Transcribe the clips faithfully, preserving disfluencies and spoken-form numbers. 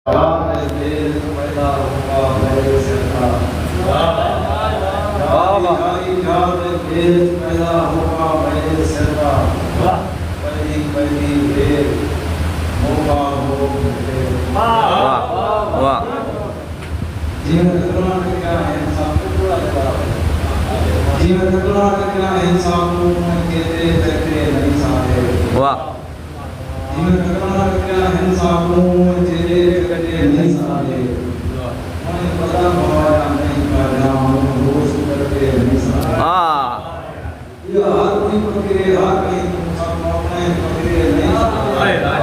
جھاڑ دے ٻیل پیدا ہووا میݙے سر دا۔ واہ واہ۔ جھاڑی جھاڑ دے ٻیل پیدا ہووا میݙے سر دا۔ واہ۔ پہلی پہلی ٻیل موقع ہو ٻیل۔ واہ واہ۔ جیویں قدماں ٹکیا ہن سب کوں پورا لڳا۔ جیویں قدماں ٹکیا ہن سب کوں جیتے ٹکے نہیں سارے۔ واہ۔ جیویں قدماں ٹکیا ہن سب کوں جیتے ٹکے نہیں سارے۔ ہݨ پتہ پوایا نہیں پایا ہݨ دوست ٹکے نہیں سارے۔ آہ۔ یا ہر کوئی پکے ہر کہیں کوں سب اپݨے پکے نہیں سارے۔ ہائے ہائے۔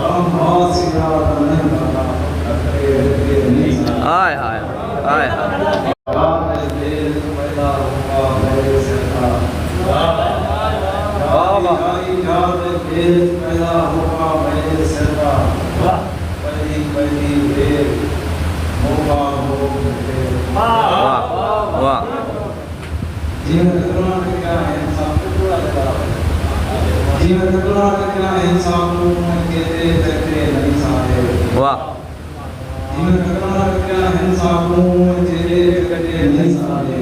ہم ہاتھ سرا دا نہیں پتا ٹکے ٹکے نہیں سارے۔ ہائے ہائے۔ ہائے ہائے۔ جھاڑ دے ٻیل پیدا ہووا میݙے سر دا۔ واہ واہ۔ جھاڑی جھاڑ دے ٻیل پیدا ہووا میݙے سر دا۔ واہ۔ پہلی پہلی ٻیل موقع ہو ٻیل۔ واہ واہ۔ جیویں قدماں ٹکیا ہن سب کوں پورا لڳا۔ جیویں قدماں ٹکیا ہن سب کوں جیتے ٹکے نہیں سارے۔ واہ۔ جیویں قدماں ٹکیا ہن سب کوں جیتے ٹکے نہیں سارے۔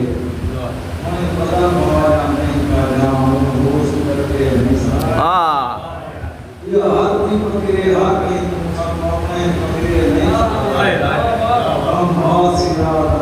ہݨ پتہ پوایا نہیں پایا ہݨ دوست ٹکے نہیں سارے۔ آہ۔ یا ہر کوئی پکے ہر کہیں کوں سب اپݨے پکے نہیں سارے۔ ہم ہاتھ سرا